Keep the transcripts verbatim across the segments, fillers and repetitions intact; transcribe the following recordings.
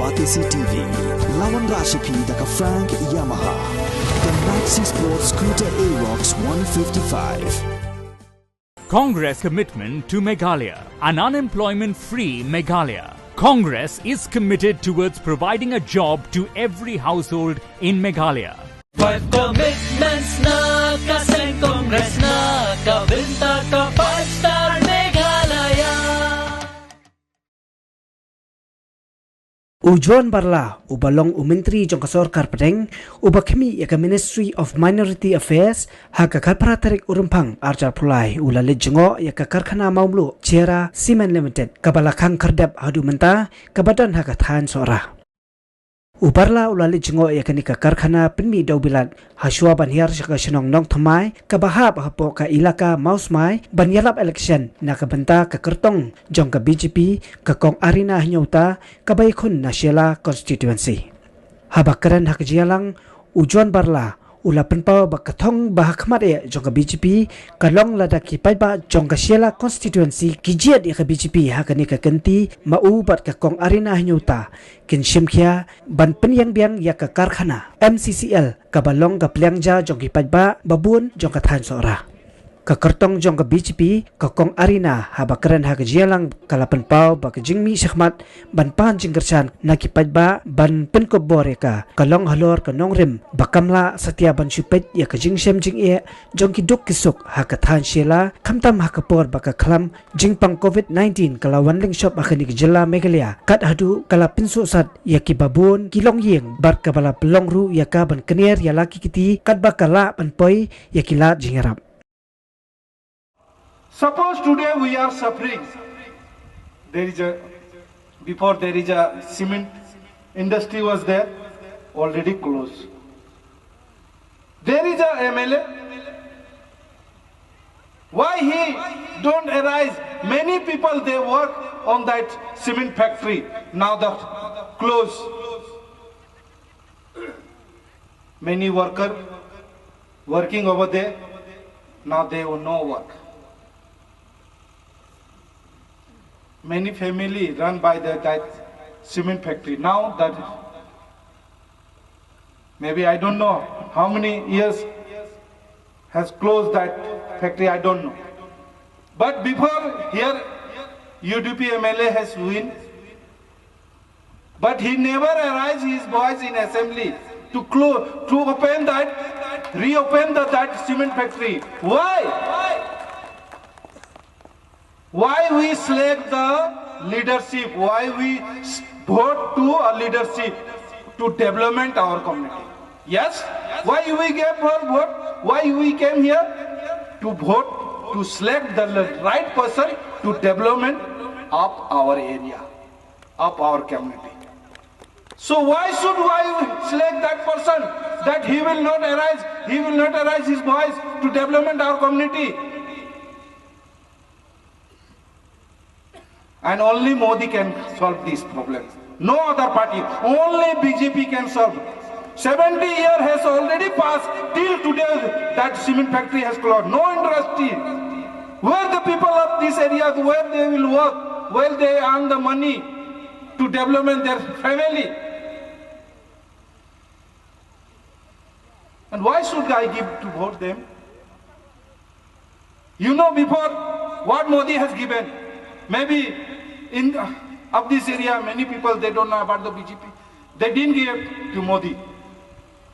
Batesi T V, lawan Rashipi da ka Frank Yamaha. The Maxi Sports Scooter Aerox one fifty-five. Congress commitment to Meghalaya, an unemployment free Meghalaya. Congress is committed towards providing a job to every household in Meghalaya. Five commitments na ka seng Congress na ka bynta ka five star Meghalaya. U John Barla, uba long u myntri jong ka sorkar pdeng, uba khmih ïa ka Ministry of Minority Affairs, ha ka khatphra tarik u Rymphang arhajar arphew lai, u la leit jngoh ïa ka karkhana Mawmluh Cherra Cement Limited, kaba la khang khyrdep haduh mynta, kaba don ha ka thaiñ Sohra. U Barla u la leit jngoh ïa kane ka karkhana pynmih da u bilat, ha shuwa ban hiar sha ka shnong Nongthymmai, kaba hap hapoh ka ilaka Mawsmai, ban ïalap election na ka bynta ka kyrtong jong ka B J P, ka Kong Arina Hynñiewta, kaba ïakhun na Shella constituency. Haba kren ha ka jingïalang, u John Barla u la pynpaw ba ka thong ba ha khmat eh jong ka B J P ka long lada ki paidbah jong ka Shella constituency ki jied ïa ka B J P ha kane ka kynti, ma u bad ka Kong Arina Hynñiewta kin shim khia ban pynïeng biang ïa ka karkhana M C C L, kaba long ka pliang ja jong ki paidbah ba bun jong ka thaiñ Sohra. Ka kyrtong jong ka B J P, ka Kong Arina, haba kren ha ka jingïalang, ka la pynpaw ba ka jingmih shakhmat ban pan jingkyrshan na ki paidbah ban pynkup bor ïa ka, ka long halor ka nongrim ba kam lah satia ban shu peit ïa ka jingshem jingeh jong ki duk ki suk ha ka thaiñ Shella, khamtam ha ka por ba ka khlam jingpang covid nineteen ka la wan lyngshop ha kane ka jylla Meghalaya, kat haduh ka la pynsuhsat ïa kiba bun ki longïing, bad kaba la pynlong ruh ïa ka ban kner ïa la ki kti, katba ka lah ban poi ïa ki lad jingïarap. Suppose today we are suffering. There is a, before there is a cement industry was there, already closed. There is a M L A. Why he don't arise? Many people they work on that cement factory. Now the close. Many worker working over there, now they will no work. Many family run by the, that cement factory. Now that maybe I don't know how many years has closed that factory, I don't know. But before here, U D P M L A has win, but he never raised his voice in assembly to close, to open that, reopen the, that cement factory. Why? Why we select the leadership? Why we s- vote to a leadership to development our community? Yes. Why we gave for vote? Why we came here to vote to select the le- right person to development of our area, of our community? So why should I select that person that he will not arise, he will not arise his voice to development our community? And only Modi can solve this problem. No other party, only B J P can solve. Seventy year has already passed till today that cement factory has closed. No industry. Where the people of this area, where they will work, where they earn the money to development their family? And why should I give to vote them? You know before what Modi has given. Maybe in of this area, many people they don't know about the B J P. They didn't give to Modi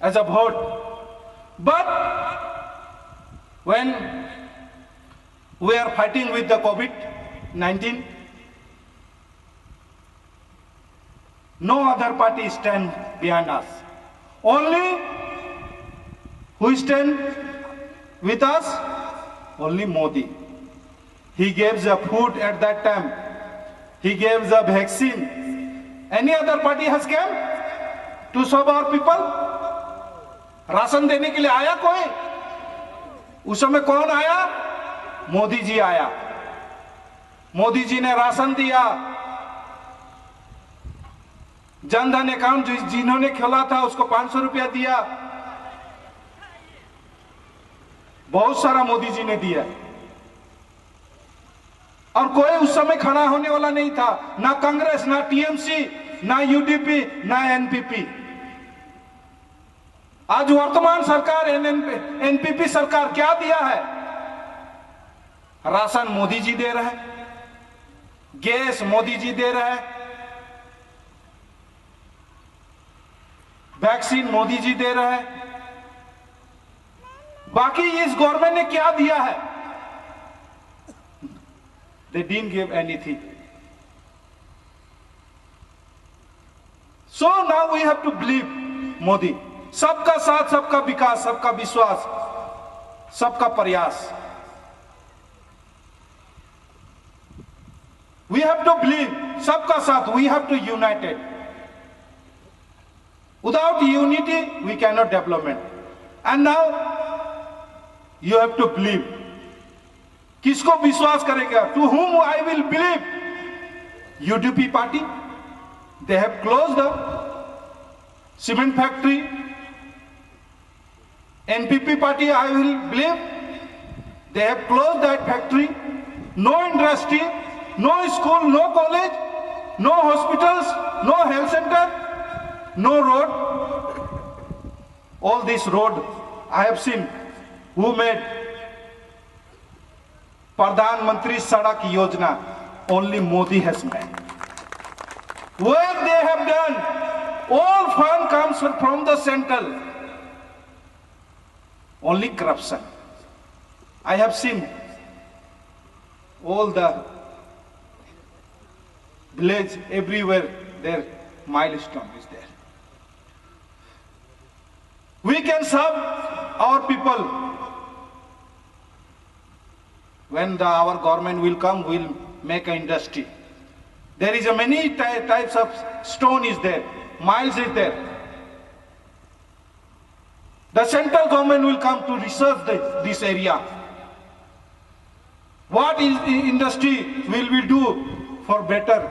as a vote. But when we are fighting with the covid nineteen, no other party stand behind us. Only who stand with us, only Modi. He gave the food at that time. He gave the vaccine. Any other party has come to serve our people? राशन देने के लिए आया कोई? उस समय कौन आया? मोदी जी आया। मोदी जी ने राशन दिया, जनधन अकाउंट जिन्होंने खोला था उसको पांच सौ रुपया दिया। बहुत सारा मोदी जी ने दिया। और कोई उस समय खड़ा होने वाला नहीं था, ना कांग्रेस, ना टीएमसी। ना यूडीपी, ना एनपीपी। आज वर्तमान सरकार, एनएनपी, एनपीपी सरकार क्या दिया है? राशन मोदी जी दे रहे हैं, गैस मोदी जी दे रहे हैं, वैक्सीन मोदी जी दे रहे हैं। बाकी इस गवर्नमेंट ने क्या दिया है? They didn't give anything. So now we have to believe Modi. सबका साथ, सबका विकास, सबका विश्वास, सबका प्रयास। We have to believe, सबका साथ, we have to united. Without unity, we cannot development. And now, you have to believe. किसको विश्वास करेगा? To whom I will believe? यूडीपी पार्टी, they have closed the cement factory. एनपीपी पार्टी, I will believe, they have closed that factory. No industry, no school, no college, no hospitals, no health center, no road. All this road I have seen who made Pradhan Mantri Sadak Yojana, only Modi has made. Where they have done, all fund comes from the central. Only corruption. I have seen all the village, everywhere their milestone is there. We can serve our people. When the, our government will come, we'll make an industry. There is a many ty-, types of stone is there, miles is there. The central government will come to research the, this area. What is the industry will we do for better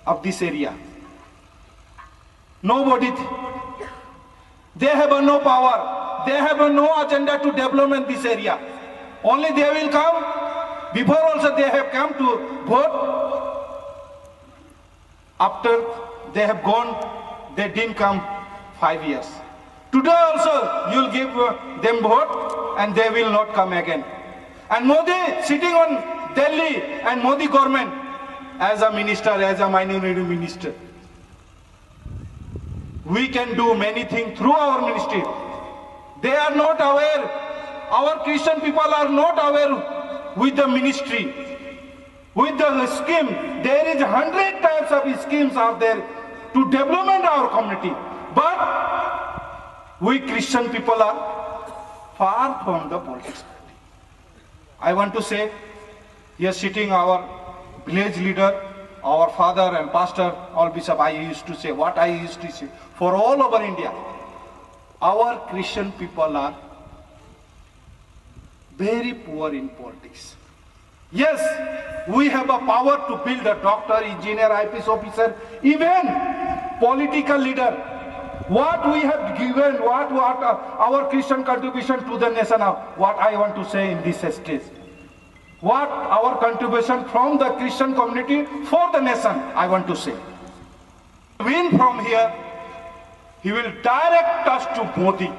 of this area? Nobody. Th-, they have no power. They have no agenda to development this area. Only they will come. Before also they have come to vote. After they have gone, they didn't come five years. Today also you'll give uh, them vote and they will not come again. And Modi sitting on Delhi and Modi government as a minister, as a minority minister. We can do many things through our ministry. They are not aware. Our Christian people are not aware with the ministry, with the scheme. There is hundred types of schemes are there to development our community. But we Christian people are far from the politics. I want to say, here sitting our village leader, our father and pastor, all bishop, I used to say, what I used to say, for all over India, our Christian people are very poor in politics. Yes, we have a power to build a doctor, engineer, I P S officer, even political leader. What we have given, what, what uh, our Christian contribution to the nation, uh, what I want to say in this stage. What our contribution from the Christian community for the nation, I want to say. Win from here, he will direct us to Modi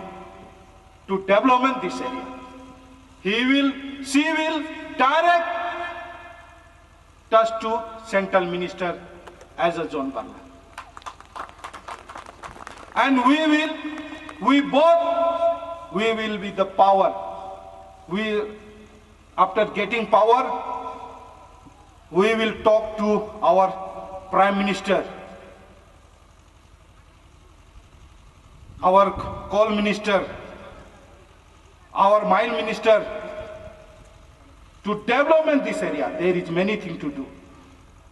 to development this area. He will, she will direct us to central minister as a John Barla. And we will, we both, we will be the power. We, after getting power, we will talk to our Prime Minister, our Coal Minister, our Mine Minister, to development this area. There is many things to do.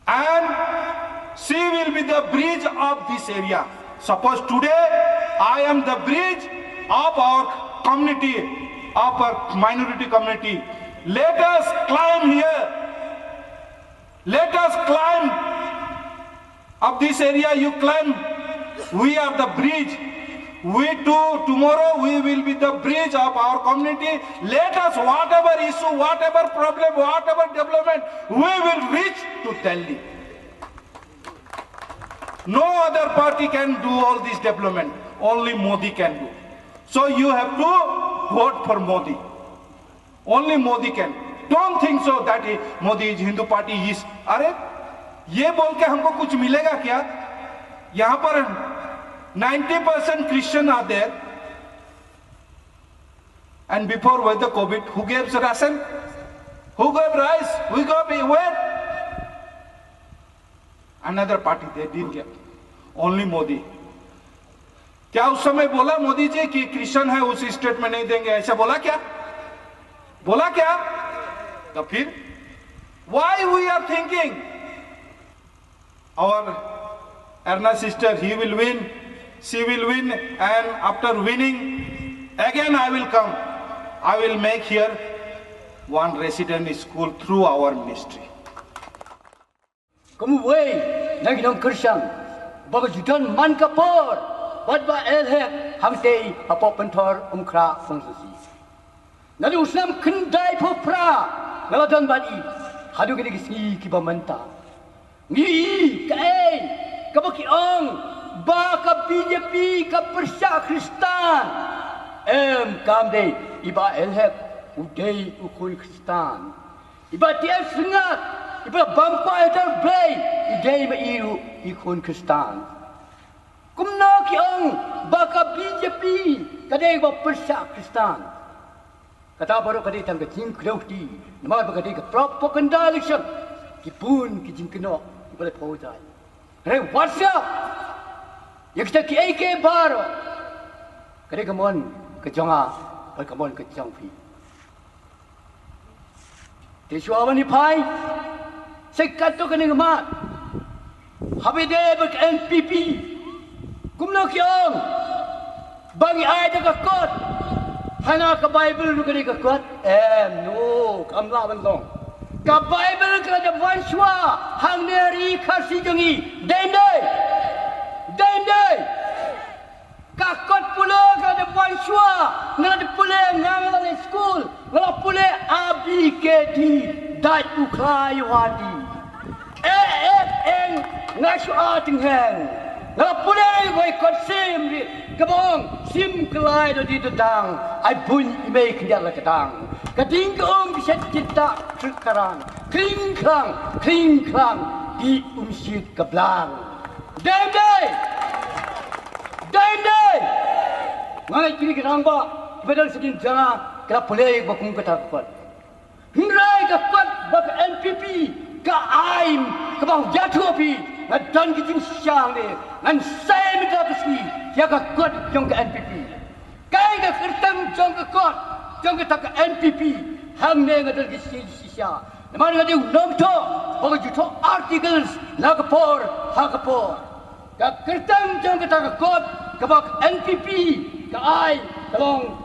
And she will be the bridge of this area. Suppose today I am the bridge of our community, of our minority community. Let us climb here. Let us climb up this area. You climb. We are the bridge. We too, tomorrow we will be the bridge of our community. Let us, whatever issue, whatever problem, whatever development, we will reach to Delhi. No other party can do all this development. Only Modi can do. So you have to vote for Modi. Only Modi can. Don't think so that he, Modi is Hindu party is. अरे, ये बोल के हमको कुछ मिलेगा क्या? यहाँ पर ninety percent Christian are there. And before with the COVID, who gave ration? Who gave rice? Who gave wheat? Another party, they didn't get. Only Modi. क्या उस समय बोला मोदी जी कि क्रिश्चियन है उस स्टेट में नहीं देंगे, ऐसा बोला क्या? बोला क्या? तो फिर, why we are thinking our Erna sister, he will win, she will win, and after winning, again I will come. I will make here one resident school through our ministry. Kum uwei na ki nongkyrshan ba ka ju don man ka por bad ba el heh hangtei hapoh Pynthor Umkhrah Constituency. Naduh u snem khyndai phew phra nga la don bad i haduh kine ki sngi kiba mynta. Ngi i kaei kaba ki ong ba ka B J P ka pyrshah Khristan. Em, kam dei, i Bah L Hek u dei u khun Khristan. I Bah T L Syngat, i ba bam kwai ha U Blei, i dei ma i ruh i khun Khristan. Kumno ki ong ba ka B J P ka dei ba pyrshah Khristan? Kata baroh ka dei tang ka jingkdew kti, namar ba ka dei ka propaganda election. Ki bun ki jingkynnoh kiba la pynjah. Hynrei wat sngap ïa kita kiei kiei baroh. Ka dei ka mon ka jong nga bad ka mon ka jong phi. Te shuwa ban ïa phai, sa katto katne ka mat. Haba ïadei bad ka N P P, kumno ki ong ba ngi ai da ka kot? Hana ka Baibl ruh ka dei ka kot? Em, no, kam lah ban long. Ka Baibl ka la dep wan shuwa hangne ha ri Khasi jong ngi. Dei ym dei? Dei ym dei? Ka kot pule ka la dep wan shuwa, nga la dep pule, nga, nga la leit skul, nga la pule A B K D, dait u khlai u hadi. E, e, eng, nga shu a tyngheng. Nga la pule ïa ka kot sim ri, kaba ong, sim klai da di da dang, ai buñ i mei khyndiat la ka dang. Ka ding ka um ki shet ki dak trik karang, kring krang, kring krang, di um shit ka blang. Dei ym dei? Dei ym dei? Nga ngeit kine ki rangbah kiba don sha ki jaka, ki la pule ïa kaba kum kata ka kot. Hynrei ka kot ba ka N P P ka ai, kaba ong ïathuh phi, nga don ki jingshisha hangne, ngan sei mynta ka sngi ïa ka kot jong ka N P P. Kaei ka kyrteng jong ka kot jong kata ka N P P? Hangne nga don ki jingshisha. Namar nga dei u nongthoh ba ka ju thoh articles na ka por ha ka por. Ka kyrteng jong kata ka kot kaba ka N P P ka ai ka long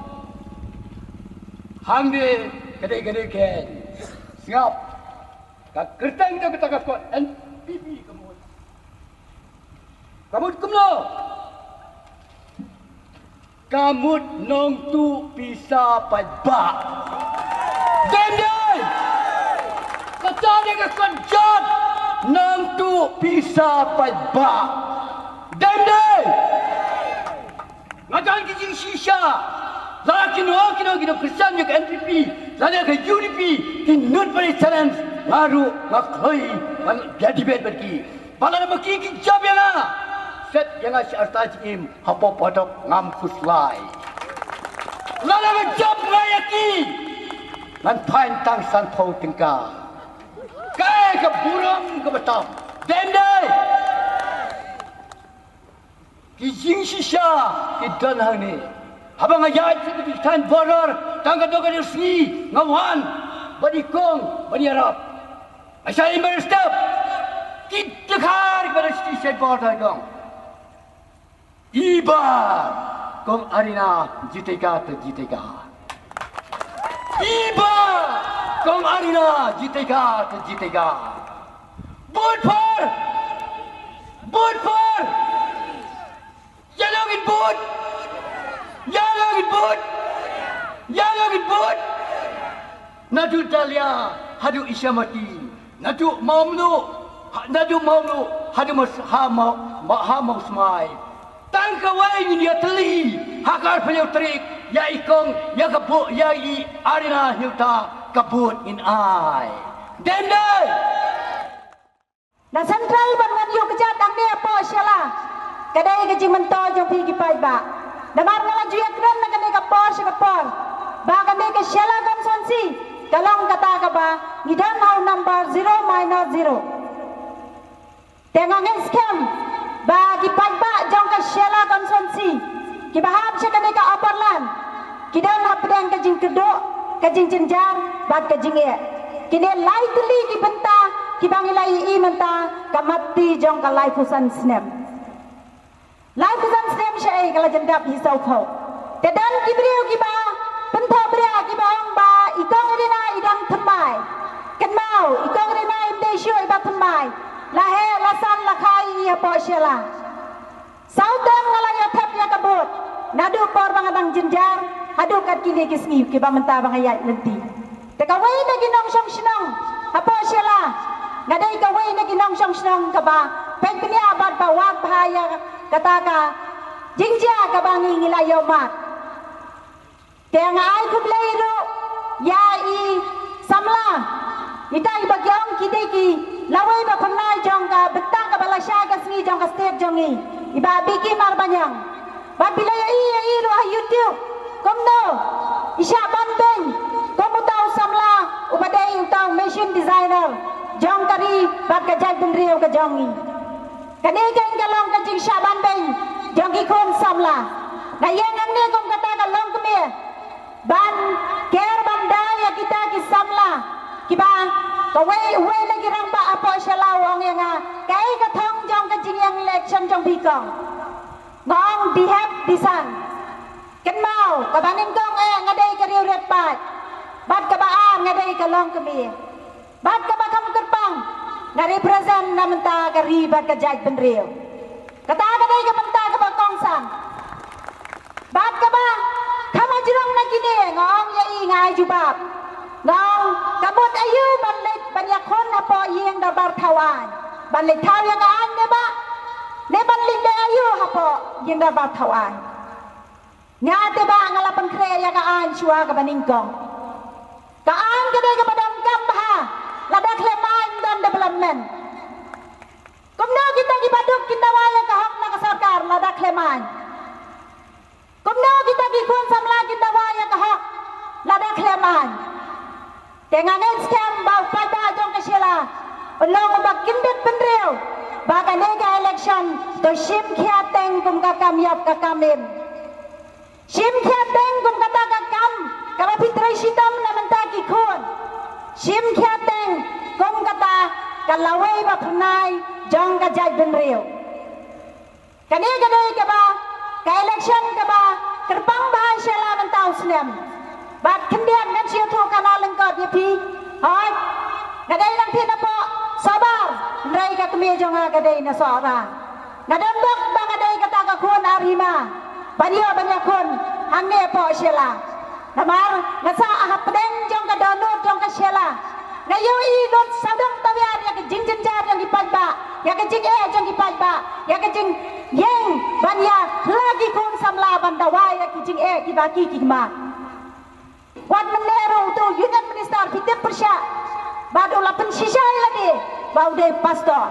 hangne, ka dei kane kein. Sngap. Ka kyrteng jong kata ka kot N P P ka mut, ka mut kumno? Ka mut nongtuh pisa paidbah. Dei ym dei? Kata dei ka kot jot, nongtuh pisa paidbah. Dei ym dei? Nga don ki jingshisha. Lada kino kino kino ki Khristan jong ka N P P, lada ka U D P ki nud ban ïa challenge, nga ruh nga khlei ban ïa debate bad ki. Ba lada ma ki ki jop ïa nga, set ïa nga shi arta jingim hapoh pdeng, ngam khuslai. Lada ma jop nga ïa ki, ngan fine tang sanphew tyngka. Kaei ka burom kaba tam? Dei ym dei? Ki jingshisha ki don hangne. Haba nga ïaid sha ki thaiñ border, tang katto katne sngi nga wan ban ïakong, ban ïarap. Nga shah ïa i Mister Step, ki dkhar kiba don sha ki thaiñ border, ki ong, ibar Kong Arina jitega te jitega. Ibar Kong Arina jitega te jitega. Vote for, vote for. Ïa long in vote. Ïa long in vote. Ïa long in vote. Naduh Dalia haduh Ishamati, naduh Mawmluh Naduh Mawluh haduh Mas ha Maw ha Mawsmai. Tang kawei ngin ïatylli ha ka arphew tarik ïa i kong ïa ka bor ïa i Arina Hilta ka bor ngin ai. Dei ne em dei? Na Central ban wan ïuh kjat hangne hapoh Shella. Ka dei ka jingmyntoi jong phi ki paidbah. Namar nga la ju ïakren na kane ka por sha ka por ba kane ka Shella constituency ka long kata kaba ngi don ha u number zero minus zero. Te nga ngeit skhem ba ki paidbah jong ka Shella constituency kiba hap sha kane ka Upper Land ki don hapdeng ka jingkyrduh, ka jingjynjar bad ka jingeh. Kine lai tylli ki bynta kiba ngi la ïohi mynta ka mat ti jong ka laiphew san snem. Laiphew san snem shaei ka la jyndap hi sawphew. Te don ki briew kiba pynthoh bria kiba ong ba i kong Rina i dang thymmai. Kynmaw, i kong Rina im dei shuh iba thymmai. La heh la san la kha i hapoh Shella. Saw term nga la ïa thep ïa ka bor. Naduh por ba nga dang jynjar haduh kat kine ki sngi kiba mynta ba nga ïaid lynti. Te kawei na ki nongshong shnong hapoh Shella, nga dei kawei na ki nongshong shnong kaba peit bniah bad ba wad bha ïa kata ka jingjia kaba ngi ngi la ïoh mad. Te nga ai khublei ruh ïa i samla, ita iba ki ong ki dei ki lawei ba phyrnai jong ka bynta kaba lashai ka sngi jong ka state jong ngi, i Bah Bicky Marbaniang. Bad phi la ïohi ïa i ruh ha YouTube kumno i shah ban beiñ kum uta u samla uba dei uta u machine designer jong ka ri bad ka jaitbynriew ka jong ngi. Kane kan ka long ka jingshah ban beiñ jong ki khun samla. Nga ïeng hangne kum kata ka longkmie ban ker ban da ïa kita ki samla kiba kawei uwei na ki rangbah hapoh Shella u ong ïa nga, kaei ka thong jong ka jingïeng election jong phi kong? Nga ong dihep disan. Kynmaw, kaba nyngkong eh nga dei ka riewrit paid. Bad kaba ar nga dei ka longkmie. Bad kaba kham kyrpang nga represent na mynta ka ri bad ka jaitbynriew. Kata ka dei ka bynta kaba kongsan. Bad kaba kham hajrong na kine nga ong ïa i nga ai jubab. Nga ong ka mut aïu ban leit ban ïakhun hapoh ïing dorbar thaw aiñ. Ban leit thaw ïa ka aiñ ne ba ne ban leit leh aïu hapoh ïing dorbar thaw aiñ. Nga te ba nga la pynkhreh ïa ka aiñ shuwa kaba nyngkong. Ka aiñ ka dei kaba donkam bha lada khlem aiñ don development. Kumno kita kiba duk kin dawa ïa ka hok na ka sorkar lada khlem aiñ? Kumno kita ki khun samla kin dawa ïa ka hok lada khlem aiñ? Te nga ngeit skhem ba u paidbah jong ka Shella u long uba kyndit bynriew ba kane ka election to shim khia teng kum ka kam ïap ka kam im. Shim khia teng kum kata ka kam kaba phi trei shitom na mynta ki khun. Shim khia teng kum kata ka lawei ba phyrnai jong ka jaitbynriew. Kane ka dei kaba ka election kaba kyrpang bha ha Shella mynta u snem. Bad khyndiat ngan shu ïathuh khana lyngkot ïa phi. Hooid, nga dei nangtei napoh Sohbar, hynrei ka kmie jong nga ka dei na Sohra. Nga don bok ba nga dei kata ka khun ar hima ban ïoh ban ïakhun hangne hapoh Shella. Namar nga sah hapdeng jong ka dohnud jong ka Shella. Nga ïohi lut sawdong tawiar ïa ka jingjynjar jong ki paidbah, ïa ka jingeh jong ki paidbah, ïa ka jingïeng ban ïa la ki khun samla ban dawa ïa ki jingeh kiba ki ki kma. Wat mynne ruh uto u Union Minister phi tip pyrshah bad u la pynshisha ïa lade ba u dei pastor.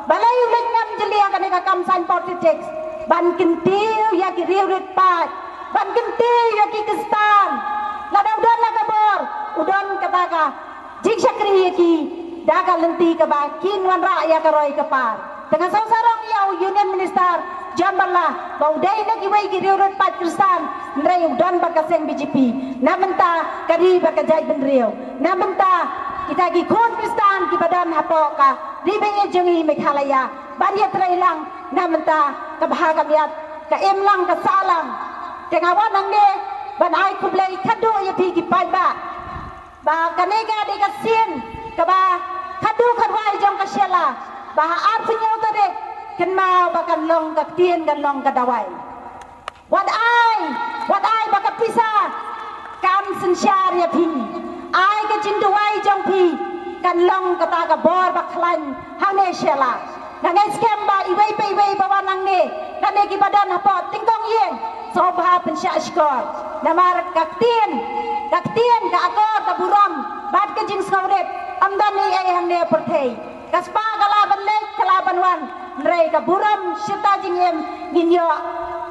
Balei u leit ngam jylliew kane ka kam saiñ politics ban kyntiew ïa ki riewrit paid, ban kyntiew ïa ki Khristan. Lada u don la ka bor u don kata ka jingshakri ïa ki da ka lynti kaba kin wanrah ïa ka roi ka par. Te nga sngewsarong ïa u Union Minister John Bala ba u dei na kiwei ki riewrit paid Khristan, hynrei u don bad ka seng B J P. Na mynta ka ri bad ka jaitbynriew, na mynta kita ki khun Khristan kiba don hapoh ka ri ba ïeit jong ngi Meghalaya, ban ïatrei lang na mynta ka bha ka miat, ka im lang ka sah lang. Te nga wan hangne ban ai khublei khadduh ïa phi ki paidbah ba kane ka dei ka sien kaba khadduh khadwai jong ka Shella, ba ha arphew hynñiew tarik kynmaw ba kan long ka ktien, kan long ka dawai. Wat ai, wat ai ba ka pisa kan synshar ïa phi. Ai ka jingduwai jong phi Kan long kata ka bor ba khlaiñ hangne sha la. Nga ngeit skhem ba iwei pa iwei ba wan hangne, kane kiba don hapoh tyngkong ïing, sngewbha pynshah shkor. Namar ka ktien, ka ktien, ka akor, ka burom bad ka jingsngewrit, ym don ei ei hangne pyrthei. Ka spah ka lah ban leit, ka lah ban wan, hynrei ka burom shirta jingim ngin ïoh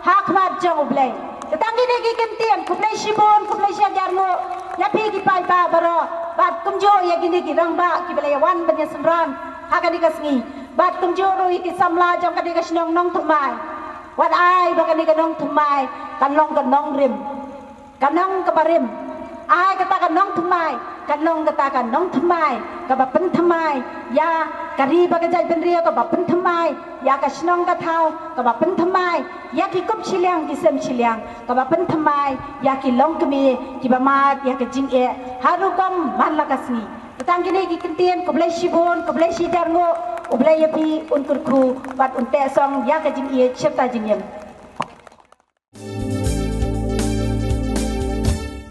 ha khmat jong U Blei. Te tang kine ki kyntien, khublei shibun, khublei shihajar nguh ïa phi ki paidbah baroh, bad kumjuh ïa kine ki rangbah kiba la ïa wan ban ïa synran ha kane ka sngi, bad kumjuh ruh ïa ki samla jong kane ka shnong Nongthymmai. Wat ai ba kane ka Nongthymmai kan long ka nongrim, ka nong kaba rim. Ai kata ka Nongthymmai kan long kata ka Nongthymmai kaba pynthymmai ïa ka ri bad ka jaitbynriew, kaba pynthymmai ïa ka shnong ka thaw, kaba pynthymmai ïa ki kup shiliang ki sem shiliang, kaba pynthymmai ïa ki longkmie kiba mad ïa ka jingeh ha rukom man la ka sngi. Te tang kine ki kyntien, khublei shibun, khublei shihajar nguh, U Blei ïa phi un kyrkhu bad un teh song ïa ka jingïeit shirta jingim.